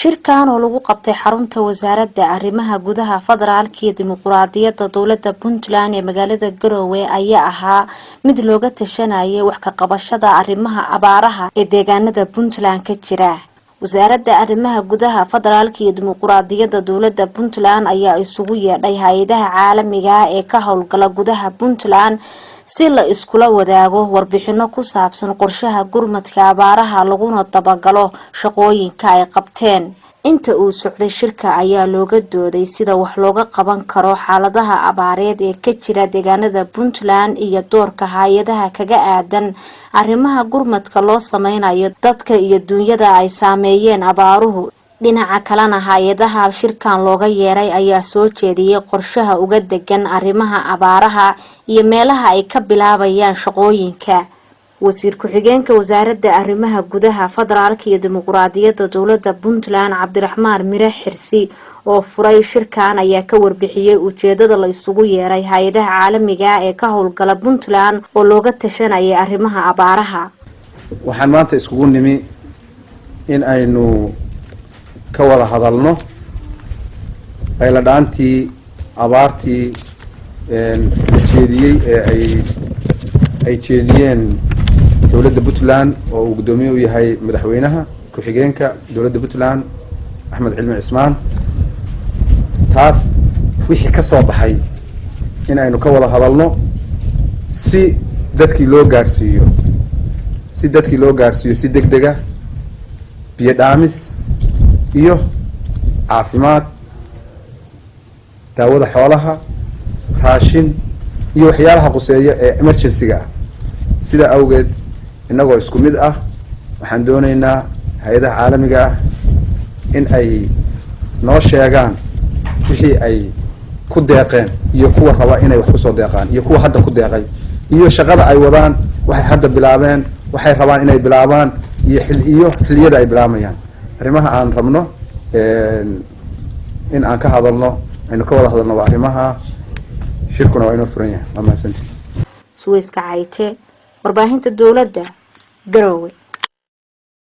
Shirkan oo lagu qabtay xarunta Wasaaradda Arrimaha Gudaha, Federaalka iyo Dimuquraadiyadda Dowlada Puntland ee magaalada Garowe ayaa ahaa mid looga tashanayay wax ka qabashada arrimaha abaaraha ee deegaanada Puntland ka jira. Wasaaradda Arrimaha Gudaha, Federaalka iyo Dimuquraadiyadda Dowlada Puntland ayaa isugu yeedhay hay-adaha caalamiga ee ka howlgala gudaha Puntland si la iskula wadaago warbixino ku saabsan qorshaha gurmadka abaaraha, laguna dabagalo shaqooyinka ay qabteen. Inta uu socday shirka ayaa looga dooday sida wax looga qaban karo xaaladaha abaareed ee ka jira deegaanada Puntland iyo doorka hay-adaha kaga aadan arrimaha gurmadka loo sameynayo dadka iyo duunyada ay saameeyeen abaaruhu. Dhinaca kalena, hay-adaha shirkan looga yeeray ayaa soo jeediyey qorshaha uga degan arrimaha abaaraha iyo meelaha ay ka bilaabayaan shaqooyinka. Wasiir ku-xigeenka Wasaaradda Arrimaha Gudaha, Federaalka iyo Dimuquraadiyadda Dowlada Puntland, Cabdiraxmaan Mire Xirsi, oo furay shirkan ayaa ka warbixiyey ujeedada la isugu yeeray hay-adaha caalamiga ee ka howlgala Puntland oo looga tashanayay arrimaha abaaraha. Waxaan maanta iskugu nimi in aynu ka wada hadalno qayladhaantii abaartii la jeediyey ee ay jeediyeen dowladda Puntland, oo uu guddoomiye u yahay madaxweynaha ku-xigeenka dowladda Puntland, Axmed Cilmi Cismaan. Taas wixii ka soo baxay in aynu ka wada hadalno si dadkii loo gaarsiiyo si deg dega biyo dhaamis iyo caafimaad, daawada xoolaha, raashin iyo waxyaalaha quseeya ee emergency-ga ah. Sidaa awgeed, innagoo isku mid ah, waxaan dooneynaa hay-adaha caalamiga ah in ay noo sheegaan wixii ay ku deeqeen, iyo kuwa raba inay wax kusoo deeqaan, iyo kuwa hadda ku deeqay, iyo shaqada ay wadaan, waxay hadda bilaabeen, waxay rabaan inay bilaabaan, iyo iyo xilliyada ay bilaabayaan. Arrimaha aan rabno in aan ka hadalno, aynu ka wada hadalno, waa arrimaha. Shirkuna waa inoo furan yahay. Waa mahadsanti. Suweyska Cayte, warbaahinta dowladda, Garowe.